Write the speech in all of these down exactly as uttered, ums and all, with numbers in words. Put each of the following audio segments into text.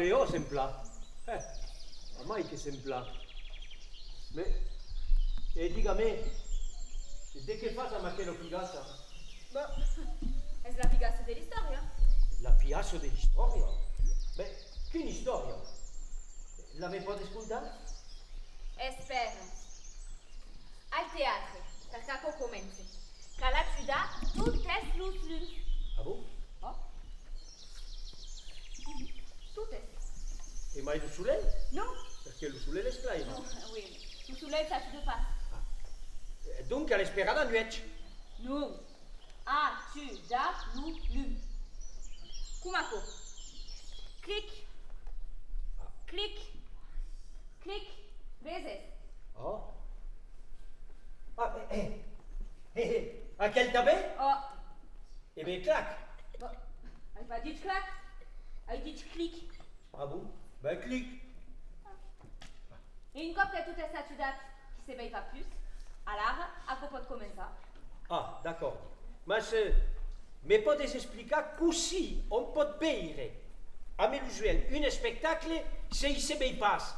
E ò, sembla. Eh, amai que sembla. Mès, e diga-me, de qué fas amb aquela pigassa? Bon, es la pigassa de l'istòria. La pigassa de l'istòria? Mès, quina istòria? La me pòdes contar? Espèra. Al teatre, per qu'aquò comence, cal atudar totes los lums. Ah bon? Ò. Totes. E mai lo solelh? Non. Perque lo solelh esclaira. Non, oui, lo solelh s'atuda pas. Ah. Eh, donc cal esperar la nuèch? Non. Atudar lo lum. Coma aquò. Clic. Ah. Clic. Clic. Veses? Ò. Ah, eh, eh. Eh, eh. Aquel tanben? Ò. E ben, clac! Bon, ai pas dich clac, ai dich clic. Ah bon? Ben, clic! E un còp que tot es atudat, qu'i se vei pas pus, alara, aquò pòt començar. Ah, d'acòrdi. Mas, eh, me pòdes explicar cossí òm pòt veire amb los uèlhs un espectacle se i se vei pas?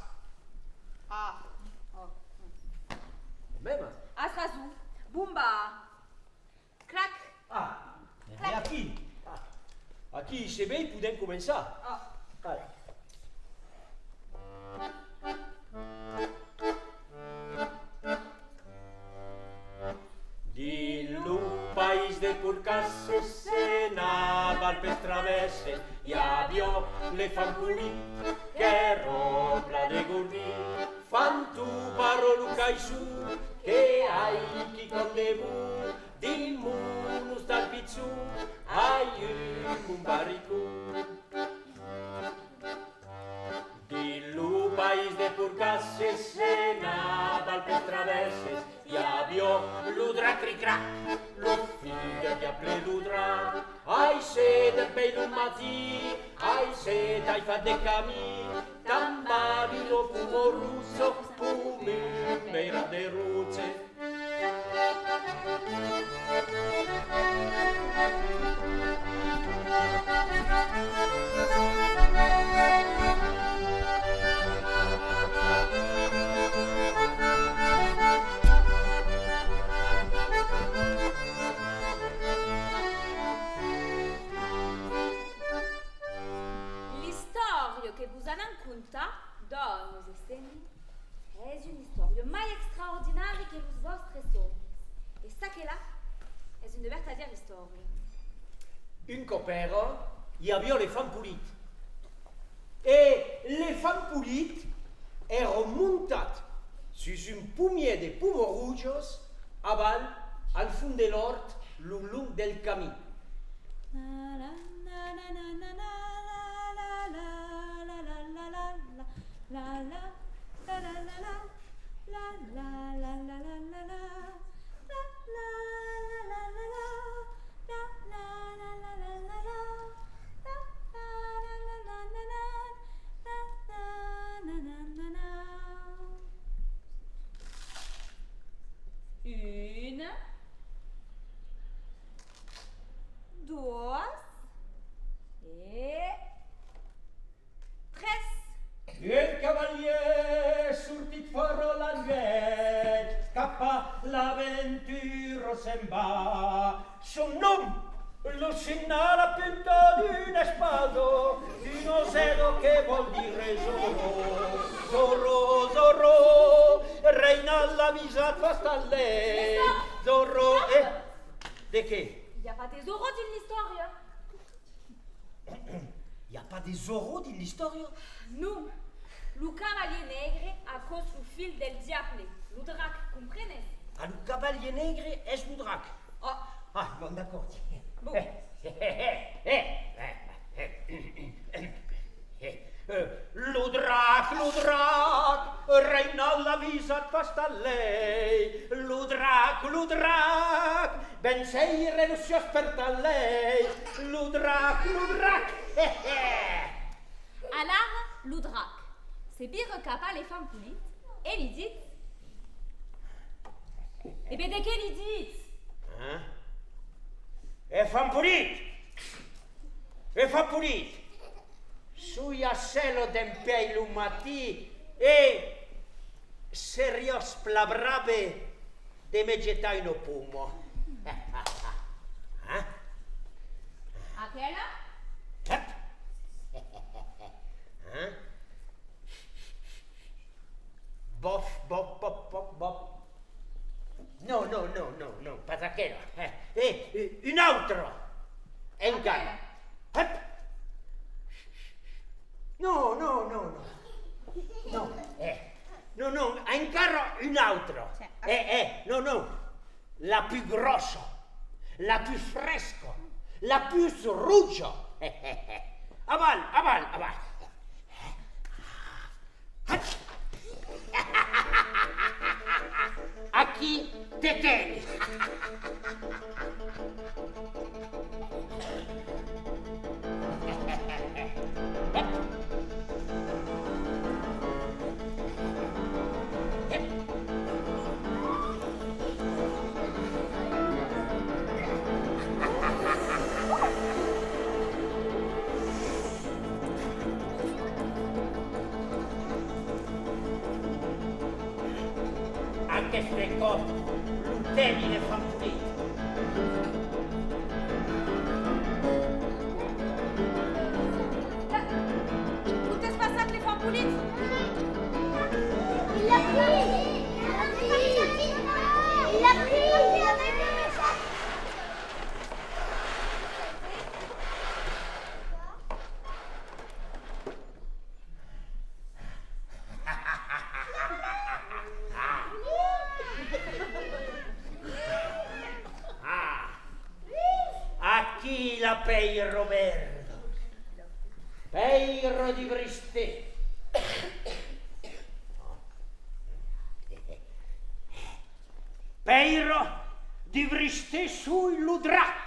Ah, ò. Mèma. As rason. Bomba! Clac! Ah, e aquí! Ah, aquí, se vei, podèm començar. Ah. Voilà. Dins lo país de Porcasses, en aval pels travèrses, i aviá l'enfant polit, qu'èra plan degordit. Fan tu barrar lo caisson, que ai quicòm de bon. Dins mon ostal pichon, ai un bon barricon. Dins lo país de Porcasses, en aval pels travèrses, i aviá lo drac Cricrac, lo filh del diable lo drac. Ai se dempèi lo matin, ai se t'ai fach de camin, t'ambavi lo poma roja, poma mèira de roge. L'istòria que vos anam contar, dònas e sénhers, es una istòria mai extraordinària que los vòstres sòmis. E çaquelà es una vertadièra istòria. Un còp èra, i aviá l'enfant polit. E l'enfant polit èra montat sus un pomièr de pomas rojas aval, al fons de l'òrt, lo long del camin. Una, doas e tres. Un cavalièr sortit fòra la nuèch, cap a l'aventura se'n va. Son nom, lo signala a punta d'una espada, una zèga que vòl dire Zorro. Zorro, Zorro, Reinald l'avisat, fas tan lèu. Zorro, eh, de qué? I a pas de Zorro dins l'istòria. I a pas de Zorro dins l'istòria? Non. Lo cavalièr negre, aquò's lo filh del diable, lo drac, comprenes? Ah, lo cavalièr negre es lo drac. Ò. Ah, bon, d'acòrd. Bon. Eh, lo drac, lo drac, Reinald l'avisat, fas tan lèu. Lo drac, lo drac, ven seire lo siòs per tan lèu. Lo drac, lo drac. Alara, lo drac se vira cap a l'enfant polit e li ditz: E ben, de qué li ditz? Hein? Enfant polit! Enfant polit! Soi a cèla dempuèi lo matin e seriás plan brave de me getar una poma. Hein? Aquela? Hep! Hein? Bof, bof, bof, bof, bof. Non, non, non, non, non, pas aquela. Eh, eh, eh, una autra. Encara. Aquela. Hep. Non, non, non, non. Non, eh. Non, non, encara una autra. Sì. Eh, eh, non, non. La pus gròssa, la pus fresca, la pus roja. Aval, aval, aval. Aquí te teni. Aqueste còp, lo teni de fan polit. Ont es passat le fan polit? Il l'a pris! Il l'a pris! Il l'a pris! Ah! Aquí la pèira verda. Pèira di Bristè. Pèira di Bristè soi lo drac.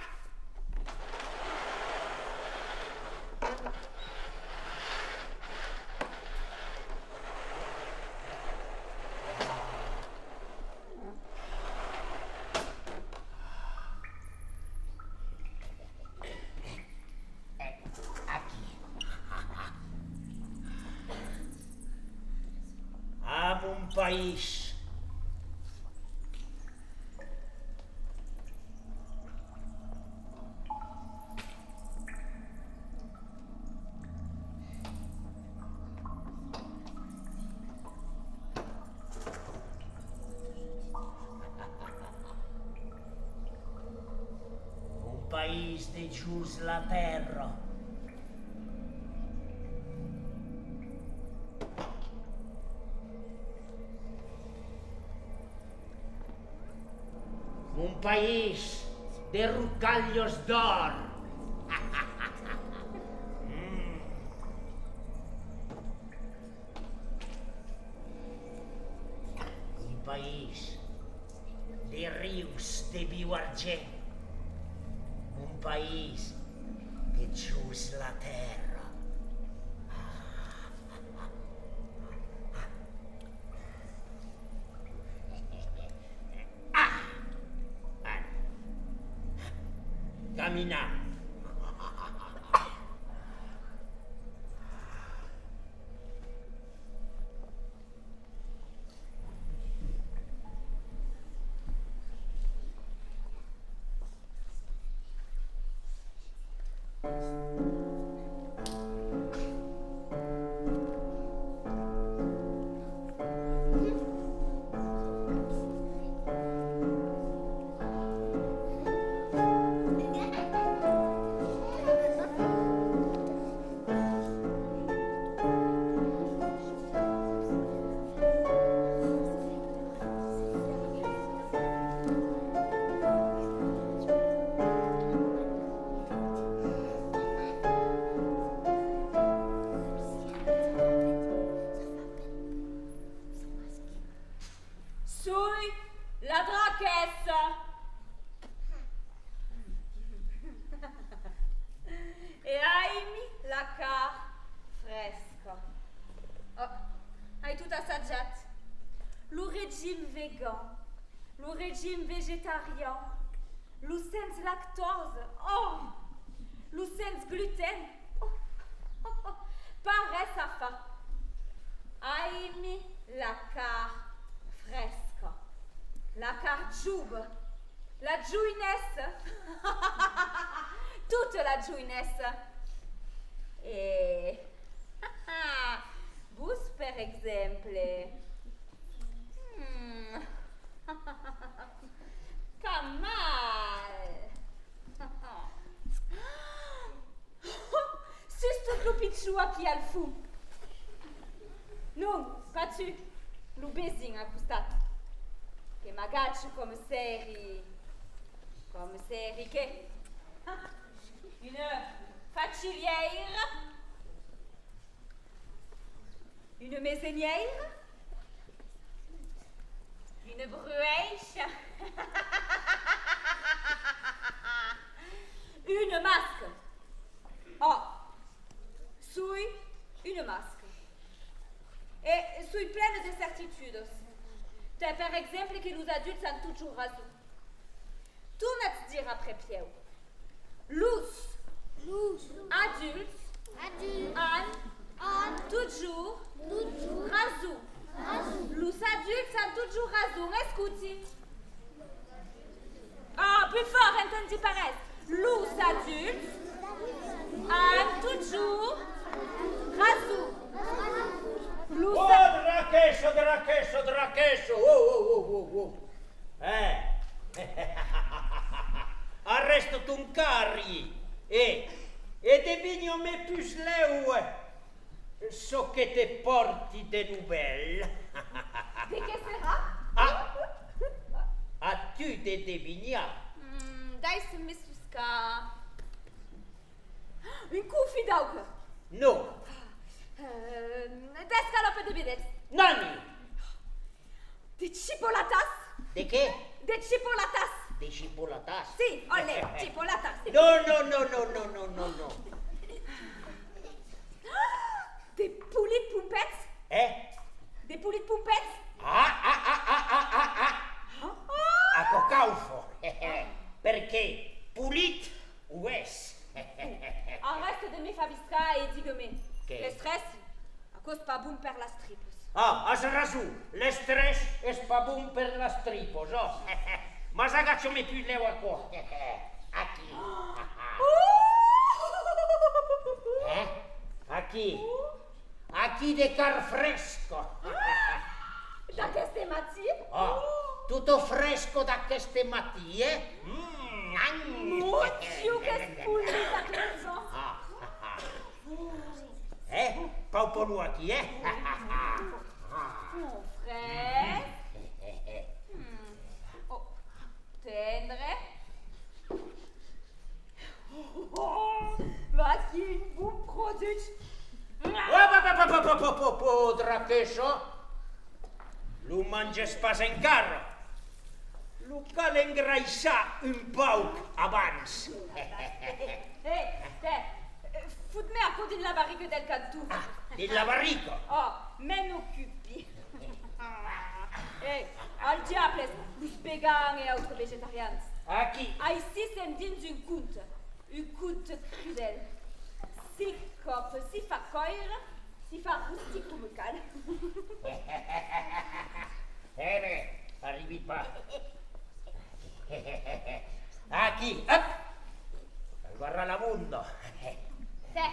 Aquí. A mon país. Mon país dejós la tèrra. Mon país de rocalhas d'òr. Mm. Mon país de rius de viu argent. Mon país dejós la tèrra. Ah! Caminam. Soi la draquessa. E aimi la carn fresca. Oh, ai tot assajat. Lo regim vegan, lo regim vegetarian, lo sens lactòsa, oh! Lo sens gluten, oh! Oh, oh, oh. Pas res a far. Aimi la carn fresca, la carn jova, la joinessa, tota la joinessa. E vos, per exemple, hmm, qu'a mal! Sustot lo pichon aquí al fons. Non, pas tu, lo vesin a costat. Que m'agacha coma s'èri, coma s'èri que? Una fachilhièira? Una mesenièira? Una bruèisha? Una masca? Ò, soi una masca. E soi plena de certitudas. Tè, per exemple, que los adults an totjorn rason. Tornatz dire aprèp ieu. Los Los adults adults an an totjorn totjorn rason. Rason. Los adults an totjorn rason. Escoti. Ah, pus fòrt, entendi pas res. Los adults an totjorn rason. Los Oh, a- Draquesso, Draquesso, Draquesso! Oh, oh, oh, oh, oh! Eh! Arrèsta ton carri e, e devinha-me pus lèu çò que te pòrti de novèl. De qué serà? Ah! A tu de devinhar. Mm, daissa-me soscar. Un confit d'auca! Non. Euh, d'escalòpa de vedèths. Nani! De chipolatas! De qué? De chipolatas! De chipolatas? Sí, olé, chipolatas! Non, non, non, non. De polits pompèths? Eh? De polits pompèths? Ah, ah, ah, ah, ah, ah, ah! Ah, ah! Aquò caufa! Perqué polit o es? Arrèsta de me far viscar e diga-me, qué? L'estrès, aquò's pas bon per las tripas. Ah, as rason, l'estrès es pas bon per las tripas, ò. Mas agacha-me pus lèu aquò. Aquí. Eh? Aquí. Aquí de carn fresca. D'aqueste matin? Ah, tota fresca d'aqueste matin, eh? Mm, mm. Mon Dieu, qu'es polit aquel enfant! Ah, ah, ah. Eh? Paupa-lo aquí, eh? Mon fresc. Mm. Oh, tendre. Oh, vaquí un bon produch! Hop, hop, hop, Draquesso! Lo manges pas encara! Lo cal engraissar un pauc abans! Eh, tè, fot-me aquò dins la barrica del canton! Ah, dins la barrica? Oh, me n'ocupi! Eh, al diable, los vegans e autres vegetarians. Aquí. Aicí sèm dins un conte, un conte crudèl. Si còp, si fa còire, si fa rostir coma cal. Eh ben, arribi pas. Aquí, hop! Cal barrar la bonda. Tè.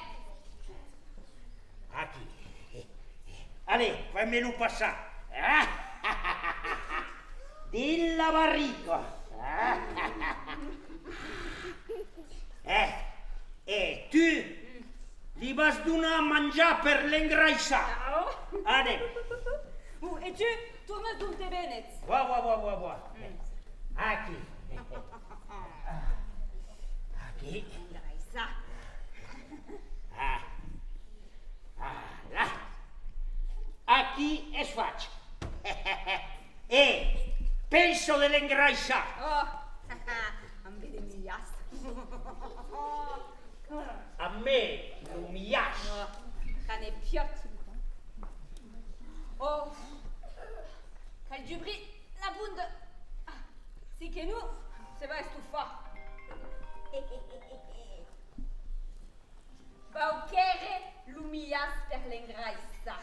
Aquí. Allez, fai-me-lo passar. Dins la barrica. Eh, e tu li vas donar a manjar per l'engraissar. Anem. Oh, e tu, tornas d'ont te venes? Boa, boa, boa, boa, boa. Mm. Aquí. Aquí. Engraissar. Ah. Voilà. Aquí es fach. E pensa de l'engraissar. Oh, ambe de milhàs. Ambe lo milhàs. Oh, qu'a ne piòt. Oh, cal dubrir la bonda. Ah, si que non, se va estofar. Vau quèrre Lo milhàs per l'engraissar.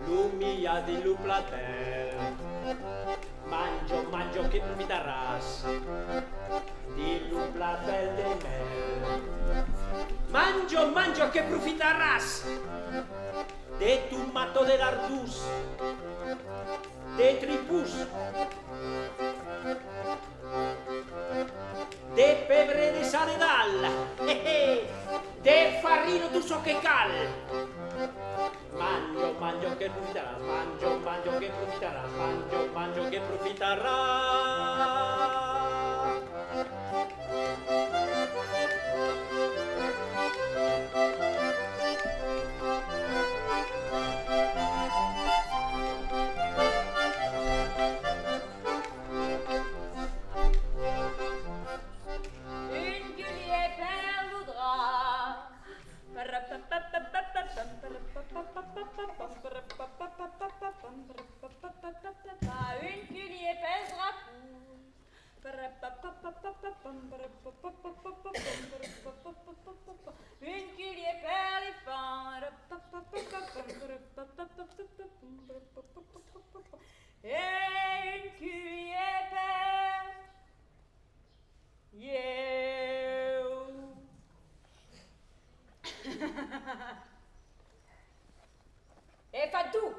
Lo milhàs dins lo plat bèl. Manja, manja, que profitaràs. Dins lo plat bèl de mèl. Manja, manja, que profitaràs. De tomata, de lardons, de tripons, de pebre, de sal e d'alh, de farina, tot çò que cal. Manja, manja, que profitaràs, manja, manja, que profitaràs, manja, manja, que profitaràs. Un culhièr per lo drap. Un culhièr pels drapons. Un culhièr per l'enfant. E un culhièr per ieu. E Fanton,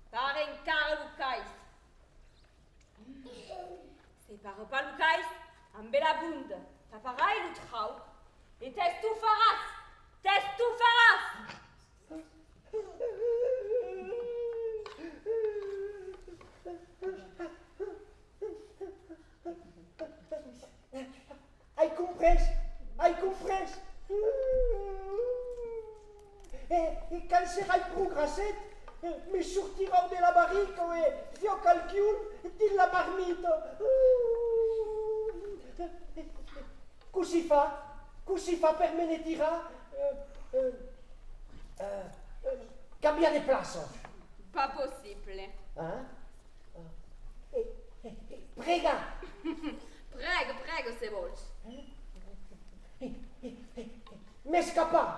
para encara lo cais. Se para pas lo cais, ambe la bonda, taparai lo trauc e t'estofaràs, t'estofaràs! Ai comprés, ai comprés. E, e quand serai pro grasset, me sortirà de la barrica e fiòc al cul dins la marmita. Cossí fa? Cossí fa per me ne tirar? Eh, eh, eh, eh, cambiar de plaça. Pas possible. Hein? Eh, eh, eh, prega! Prega, prega, se vòls. Eh, eh, eh, eh, m'escapar!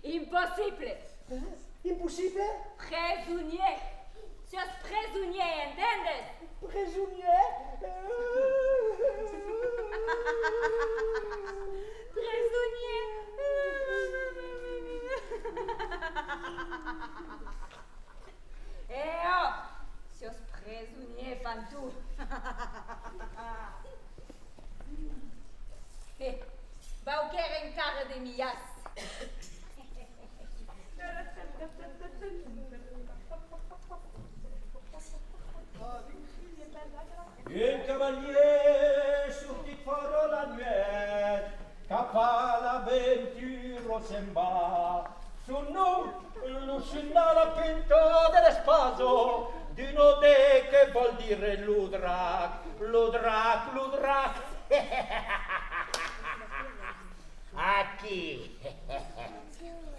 Impossible! Eh? Impossible? Presonièr! Siás presonièr, entendes? Presonièr? Presonièr! E òc! Siás presonièr, Fanton! E, vau quèrre encara de milhàs. Un cavalièr sortit fòra la nuèch, cap a l'aventura se'n va. Son nom, lo sona a la punta de l'espasa, d'una D que vòl dire lo drac, lo drac, lo drac. Aquí.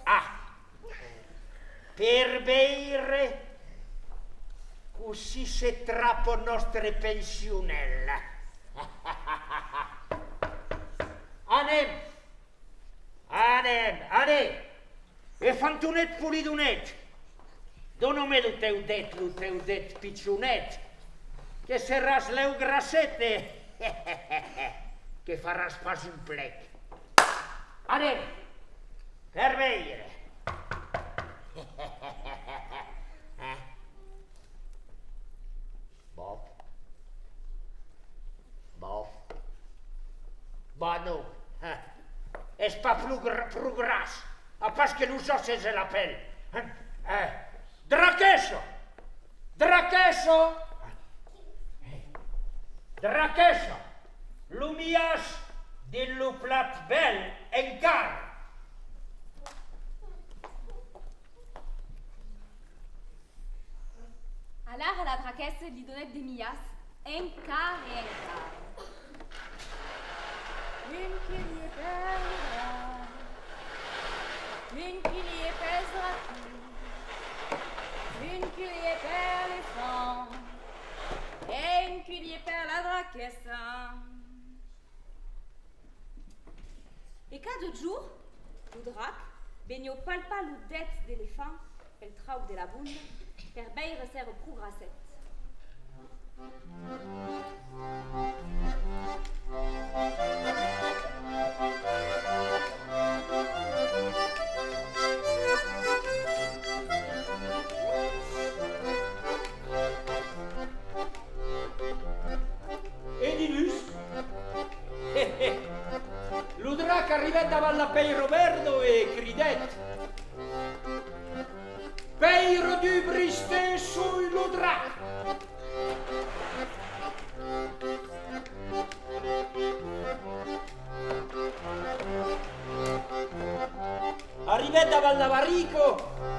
Ah! Per veire cossí se trapa nòstre pensionèl. Anem! Anem, anem! E Fantonet Polidonet, dona-me lo teu det, lo teu det pichonet, que seràs lèu grasset e que faràs pas un plec. Anem! Per veire! Eh? Bòf. Bòf. Bon, non. Eh. Es pas pro gra-, pro gras. A pas que los òsses e la pèl. Eh. Eh. Draquessa! Draquessa! Draquessa! Lo milhàs dins lo plat bèl encara! Alara la draquessa li donèt de milhas, encara e encara. Un culhièr per lo drac, un culhièr pels dracons, un culhièr per l'elefant e un culhièr per la draquessa. E cada jorn, lo drac veniá palpar lo det d'elefant pel trauc de la bonda per veire s'èra pro grasset. E diluns, lo drac arribèt davant la pèira verda e cridèt: Pèira, dubrís-te, soi lo drac! Arribèt davant la barrica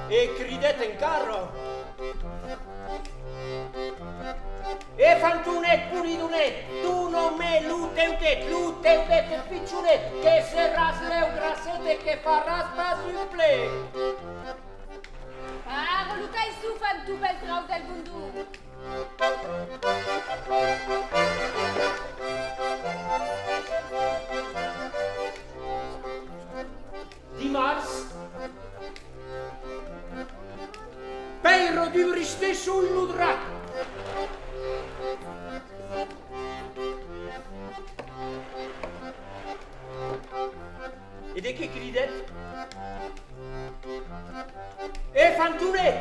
e cridèt encara: Efantonet, polidonet, dona-me lo teu det, lo teu det pichonet, que seràs lèu grasset e que faràs pas un plec. Ara lo caisson, fanton, pel trauc del bondon! Dimars. Pèira, dubrís-te, soi lo drac! E de qué cridèt? Efantonet!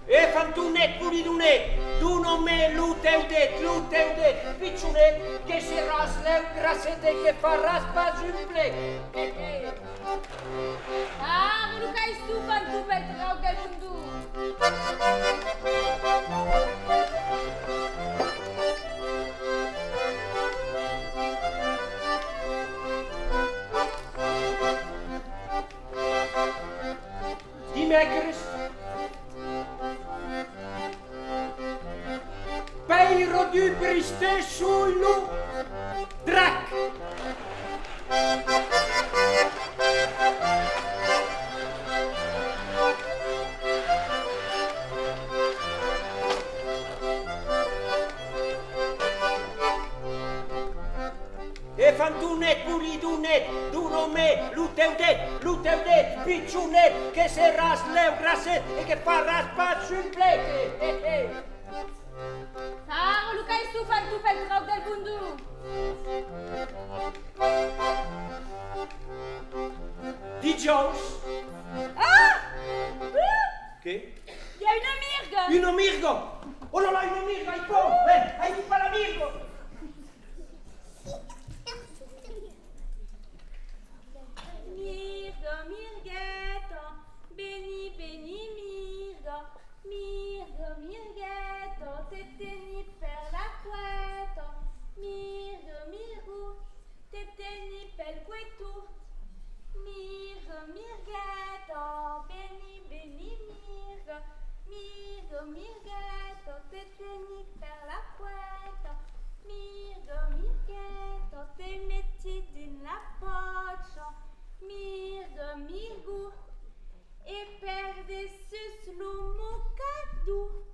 Efantonet, polidonet, dona-me lo teu det, lo teu det pichonet, que seràs lèu grasset e que faràs pas un plec. Ara lo caisson, fanton, pel trauc del bondon! Dimècres. Pèira, dubrís-te, soi lo drac! Efantonet, polidonet, dona-me lo teu det, lo teu det pichonet, que seràs lèu grasset e que faràs pas un plec. Ara lo caisson, fanton, pel trauc del bondon! Dijòus. Ah! Ah! Qué? I a una mirga! Una mirga! Oh là là, una mirga, ai paur! Eh, ai paur per la mirga! Mirga, mirgueta, veni, veni, mirga. Mirga, mirgueta, te teni per la cueta. Mirga, mirgu, te teni pel cueton. Mirga, mirgueta, veni, veni, mirga. Mirga, mirgueta, te teni per la cueta. Mirga, mirgueta, te meti dins la pòcha. Mirga, mirgu, e per dessús lo mocador.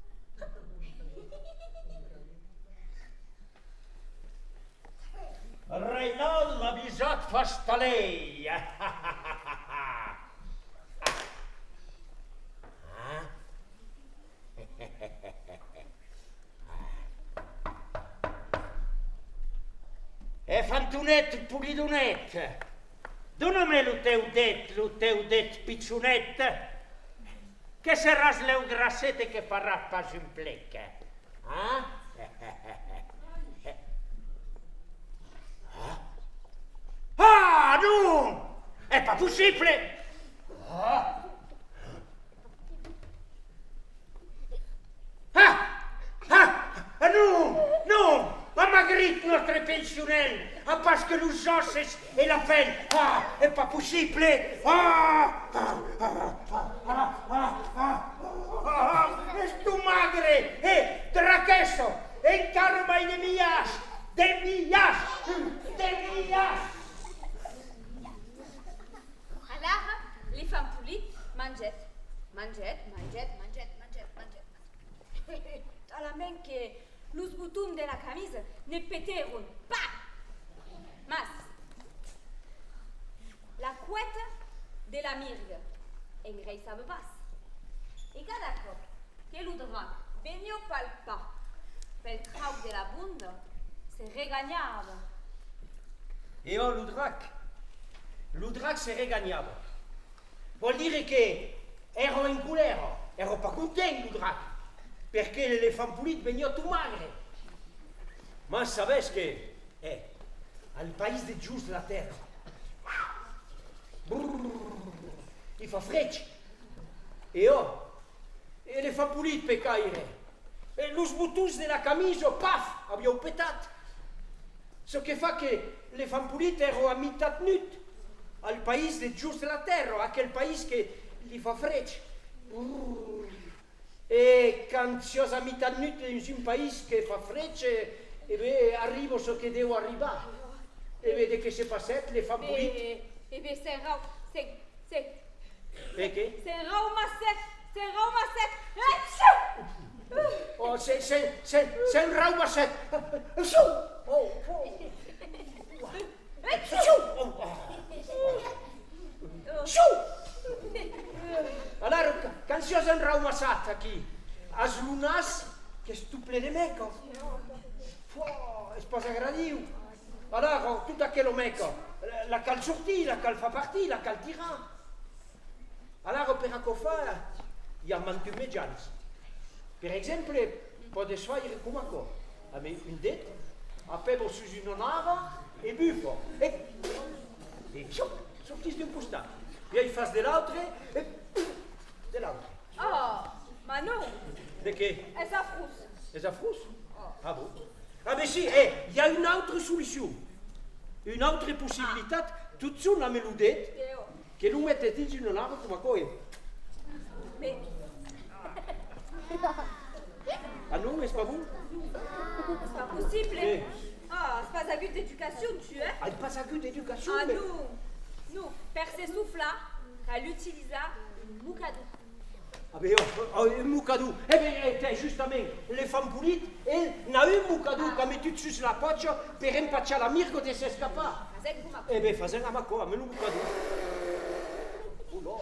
Rainald, avisat, fastalèr! Efantonet, polidonet, dona-me lo teu det, lo teu det pichonet, que seràs lèu grasset e que faràs pas un plec. Ah? Ah? Ah, non! Es pas possible! Ah! Ah! Ah! Ah, non! Non! Amagrit, nòstre pensionèl! A pas que los òsses e la pèl! Ah! Es pas possible! Ah! Ah! Ah! Ah! Ah! Ah! Ah! Ah, es tot magre! E, traquessa! Encara mai de milhars! De milhars! De milhars! Alara, l'enfant polit mangèt. Mangèt, mangèt, mangèt, mangèt, mangèt. Talament que los botons de la camisa ne petèron. Pa! Mas la cueta de la mirga engraissava pas. E cada còp que lo drac veniá palpar pel trauc de la bonda, se reganhava. E ò, lo drac! Lo drac se reganhava. Vòl dire que èra en colèra, èra pas content, lo drac, perque l'elefant polit veniá tot magre. Mas sabètz que, eh, al país de jos de la tèrra, brrr, i fa freg. E ò, e l'elefant polit, pecaire! E los botons de la camisa, paf, avián petat. Çò que fa que l'enfant polit èra a mitat nud al país de jos de la tèrra, aquel país que li fa freg. Brrr. E quand siás a mitat nud dins un país que fa freg, e, e ben, arriba çò que deu arribar. E ben, de qué se passèt, l'enfant polit? E ben, se rau-, se, se, e qué? Se raumassèt, se raumassèt. Achiu! Oh, se, se, se, se raumassèt. Achiu! Oh, oh. Achiu! Oh, oh. Achiu! Alara, ca-, quand siás enraumassat aquí, as lo nas qu'es tot plen de meca. Fuà, es pas agradiu. Alara, tota aquela meca, la, la cal sortir, la cal far partir, la cal tirar. Alara, per aquò far, i a mantun mejans. Per exemple, pòdes faire coma aquò, amb un det, apèva sus una nara e bufa, e, e, fiup, sortís d'un costat, e ai fas de l'autre, e de l'autre. Oh, mas non! De qué? Es afrós. Es afrós? Oh. Ah bon? Ah, ben si, eh, i a una autra solucion. Una autra possibilitat, totjorn amb lo det, que lo metes dins una nara coma aquò, e... Mais... Ah non, es pas bon? Es pas possible. Eh. Ah, as pas agut d'educacion, tu, eh? Ai pas agut d'educacion, ah, mais... Non, non, per se soflar, cal utilizar un mocador. Ah ben, oh, oh, un mocador. E ben, eh, tè, justament, l'enfant polit, el, n'a un mocador qu'a metut sus la pòcha per empachar la mirga de s'escapar. Fasèm coma aquò. E ben, fasèm amb aquò, amb lo mocador. Olà!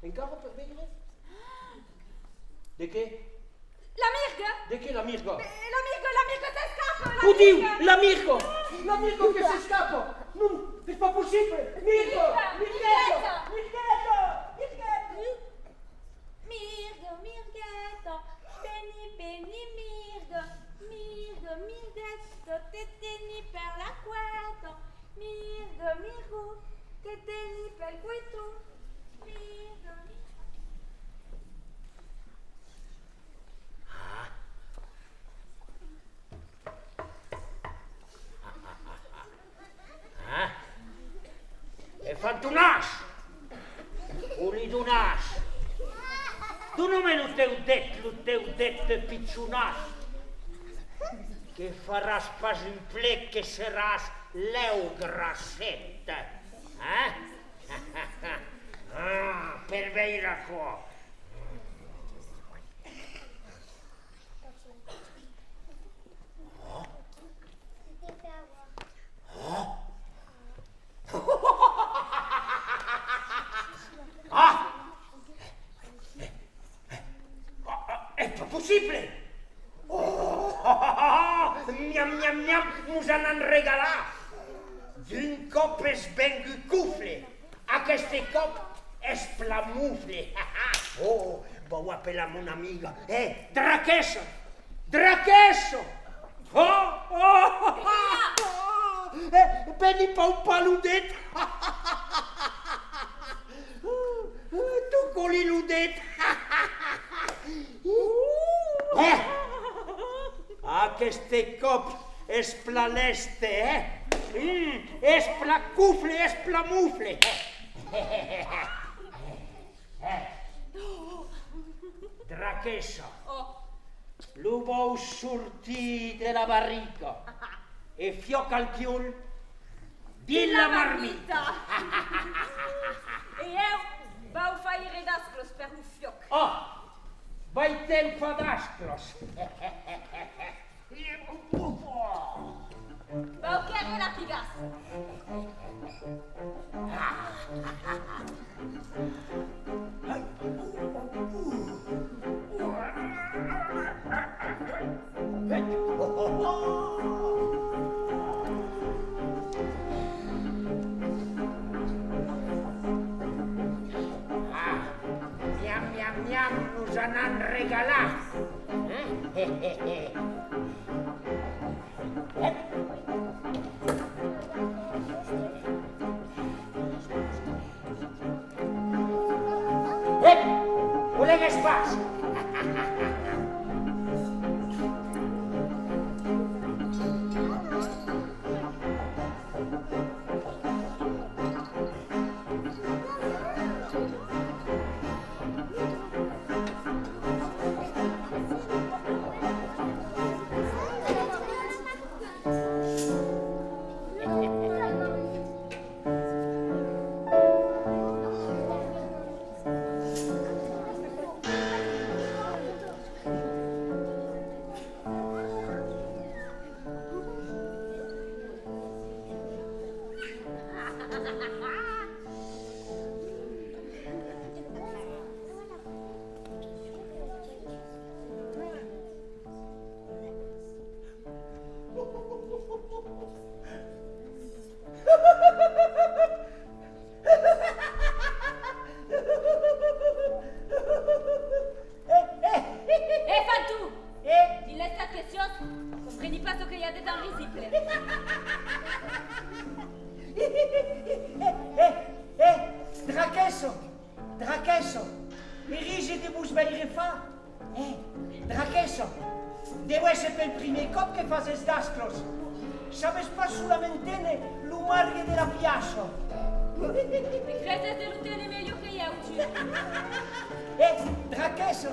Encara per veire? De qué? La mirga! De qué, la mirga? Eh, la mirga, la mirga s'escapa, la mirga! Ò Diu, la mirga! La mirga que s'escapa! Non, es pas possible! Mirga! Mirgueta! Mirgueta! Mirgueta! Mirga, mirgueta, veni, veni, mirga, mirga, mirgueta, te teni per la cueta, mirga, mirgo, te teni pel cueton, mirga, mirga. Ah. Ah! E fantonàs! Polidonàs! Dona-me lo teu det, lo teu det pichonàs, que faràs pas un plec que seràs lèu grasset, eh? Ah, per veire aquò! Ah! Es pas possible! Oh! Miam, miam, miam, nos anam regalar! D'un còp es vengut cofle! Aqueste còp es plan mofle! Oh, vau apelar mon amiga! Eh, Draquessa! Draquessa! Oh, oh! Eh, veni paupar lo det! Toca-li lo det! Eh! Aqueste còp es plan lèste, eh? Mm, es plan cofle, es plan mofle! Eh! Eh! Draquessa. Oh. Lo vòu sortir de la barrica e fiòc al quiol dins la marmita. E eu vau faire d'asclos per lo fiòc. Oh! Vai-te'n far d'asclos. Vau quèrre la pigassa. Ah, miam, miam, miam, nos anam regalar. Ep! Olegues pas! Eh, eh, eh, eh, eh, Fanton! Eh? Dins l'estat que siás, compreni pas çò que i a de tan risible. Eh, eh, eh, Draquessa! Draquessa! Me risi de vos veire far! Eh, Draquessa! Deu èsser pel primièr còp que fasètz d'asclos! Sabètz pas solament téner lo margue de la piaça! Me creses de lo téner melhor que ieu, tu! Eh, Draquessa,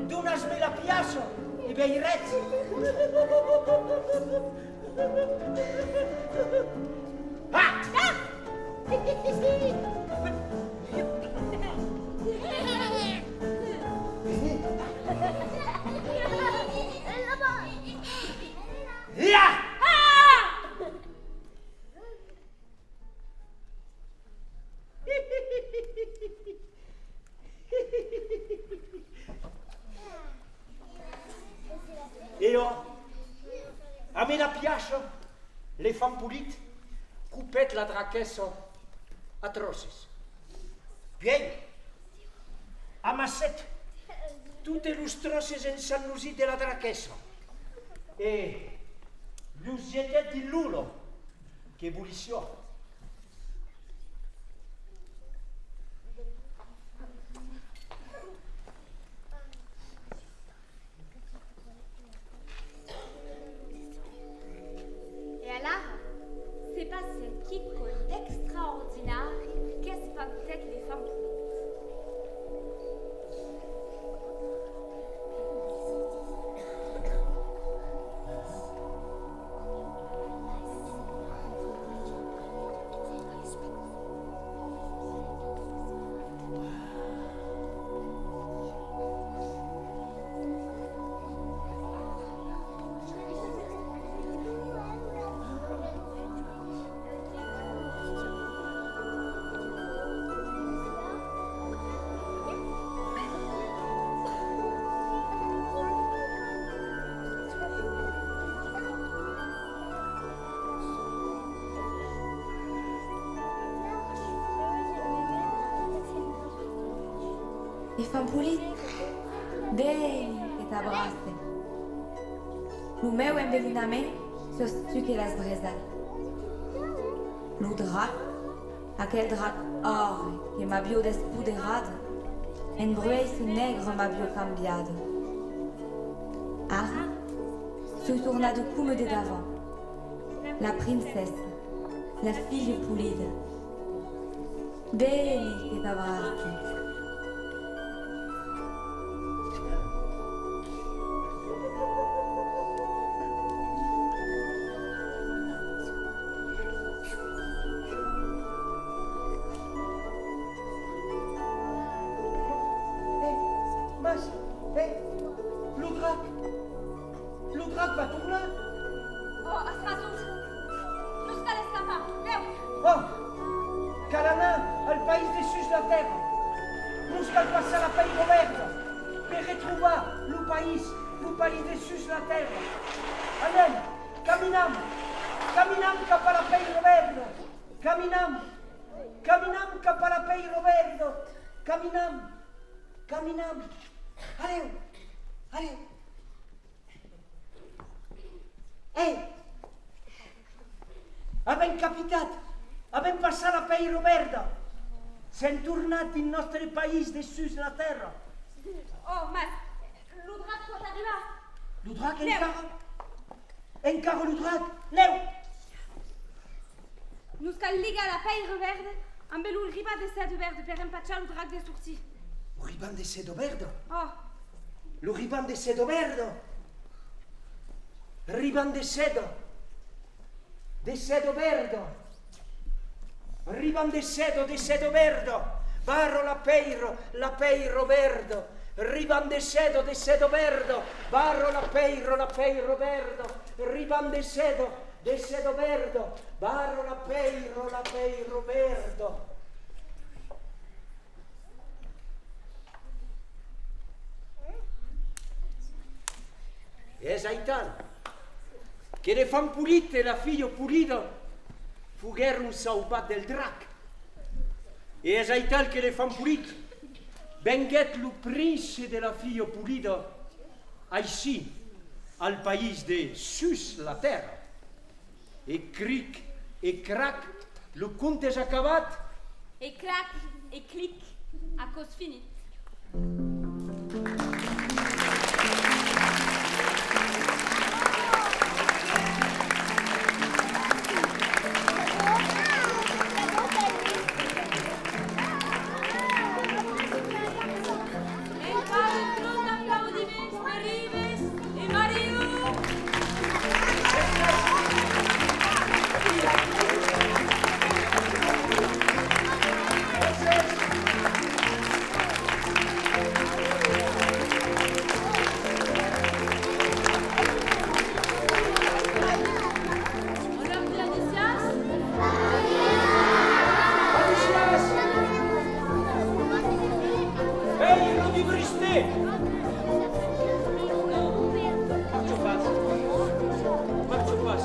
donatz-me la piaça e veiretz! Ah! E ò, amé la piaça, l'enfant polit copèt la Draquessa a tròces. Puèi, amassèt totes los tròces en sas nosits de la Draquessa e los jetèt dins l'ola que bolissiá. E alara, se passèt quicòm d'extraordinari qu'espantèt l'enfant polit. Enfant polit, veni que t'abrace. Lo meu envelenament, siás tu que l'as bresat. Lo drac, aquel drac aure que m'aviá despoderada, en bruèissa negre m'aviá cambiada. Ara, soi tornada coma de davant, la princessa, la filha polida. Veni que t'abrace. País de sus la tèrra. Anem, caminam, caminam cap a la pèira verda. Caminam, caminam cap a la pèira verda. Caminam, caminam. Alèu, alèu. Ei! Avèm capitat! Avèm passat la pèira verda! Sèm tornats dins nòstre país de sus la tèrra! Oh, mas lo drac pòt arribar! Lo drac encara? Encara lo drac! Lèu! Nos cal ligar la pèira verda ambe lo ribat de seda verda per empachar lo drac de sortir. Lo riban de seda verda? Oh! Lo riban de seda verda! Riban de seda! De seda verda! Riban de seda, de seda verda! Barra la pèira, la pèira verda! Riban de seda, de seda verda! Barra la pèira, la pèira verda! Riban de seda, de seda verda! Barra la pèira, la pèira verda! E es aital que l'enfant polit e la filha polida foguèron sauvats del drac. E es aital que l'enfant polit venguèt lo prince de la filha polida aicí, al país de sus la tèrra. E cric e crac, lo conte es acabat. E crac e clic, aquò's finit. Encara un tron d'aplaudiments per Ives e Mariu! Ei, lo dubriste! Marcha pas. Marcha pas.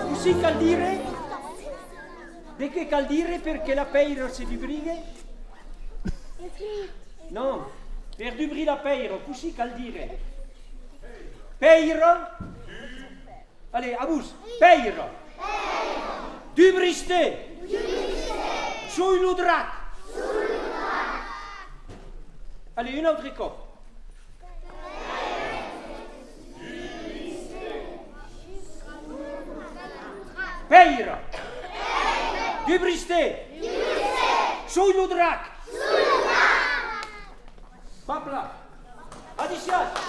Cossí cal dire? De qué cal dire per que la pèira se dubrigue? Non, per dubrir la pèira, cossí cal dire? Pèira? Allez, a vos, pèira! Dubriste! Soi lo drac! Allez, un autre còp. Pèira! Dubriste! Soi lo drac! Papla! Adissiatz!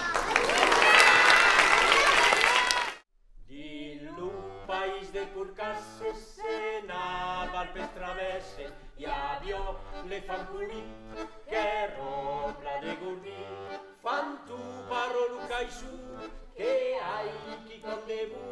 Dins lo país de Corcasses, se n'aval pels travèrses, i aviá l'enfant polit qu'èra plan degordit. Fanton, barra lo caisson, que ai quicòm de bon.